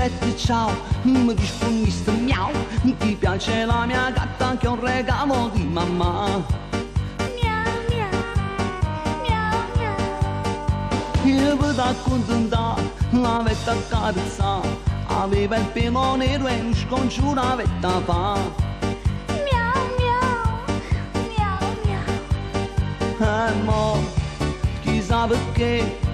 dicette ciao, mi rispondiste miau, ti piace la mia gatta che è un regalo di mamma. Miau miau, miau miau. Io da accontentà, l'avete accarezzà, aveva il pelo nero e non scongiuro avete fa. Miau miau, miau miau. E mo, chissà perché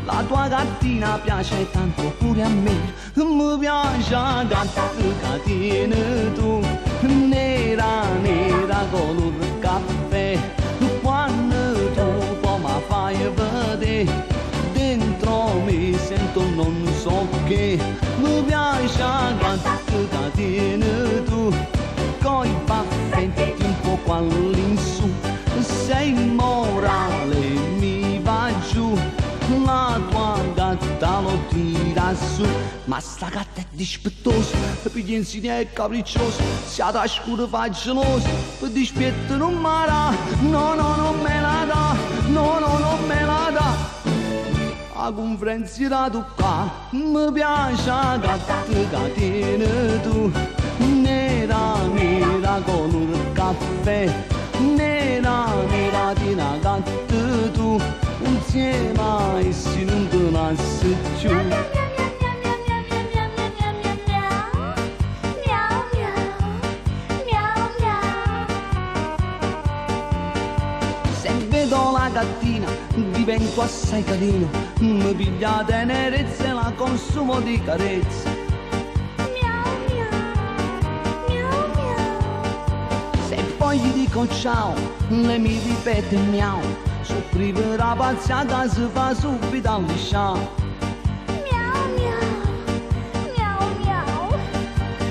la tua gattina piace tanto pure a me. Mi piace la gatta che tieni tu, nera, nera color caffè. Quando tu poi mi fai vedere, dentro mi sento non so che. Mi piace la gatta che tieni tu, coi baffetti un po' qua all'insù. Sei immorale, mi va giù, la tua gatta lo tira su. Ma sta gatta è dispettosa, pigliensina è capricciosa, se la scura fa gelosa, per dispetto non mara, no no non me la dà, no no non me la dà. A conferenza da qua, mi piace la gatta che tieni tu, nera nera color caffè, nera nera di una gatta tu, insieme a essi non te lascio più. Miau miau miau miau miau miau miau miau. Miau miau, miau miau. Se vedo la gattina divento assai carino, mi piglia tenerezza e la consumo di carezze. Miau miau, miau miau. Se poi gli dico ciao, lei mi ripete miau, soffriva la pazzia si fa subito a lisciare. Miau miau, miau miau.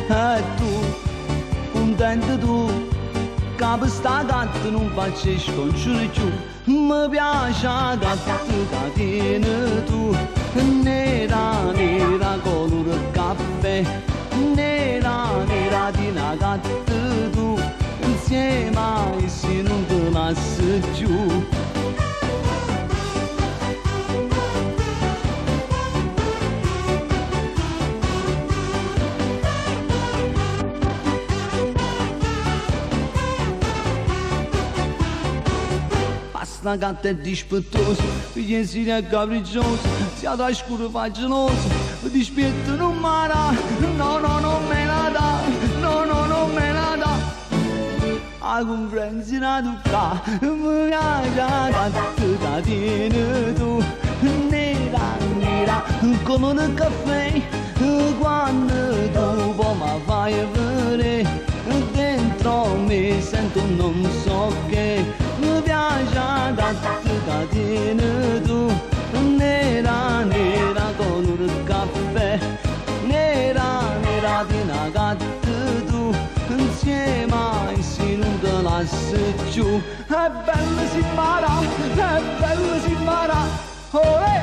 E tu, contento tu, che per sta gatta non faccio scongiuri più. Mi piace la gatta che tieni tu, nera nera color caffè, nera nera di una gatta tu, insieme a essi non te lascio più. Sta gatta è dispettosa, pigliensina è capricciosa, se la scura fa gelosa, dispetto non mara, no no non me la dà, no no non me la dà. A conferenza da qua, mi piace la gatta che tieni tu, nera nera come un caffè, quando tu poi mi fai vedere, dentro mi sento non so che, mi piace la gatta che tieni tu, nera nera color caffè, nera nera di una gatta tu, insieme a essi non te lascio più. È bella si mara, è bella si mara, olè!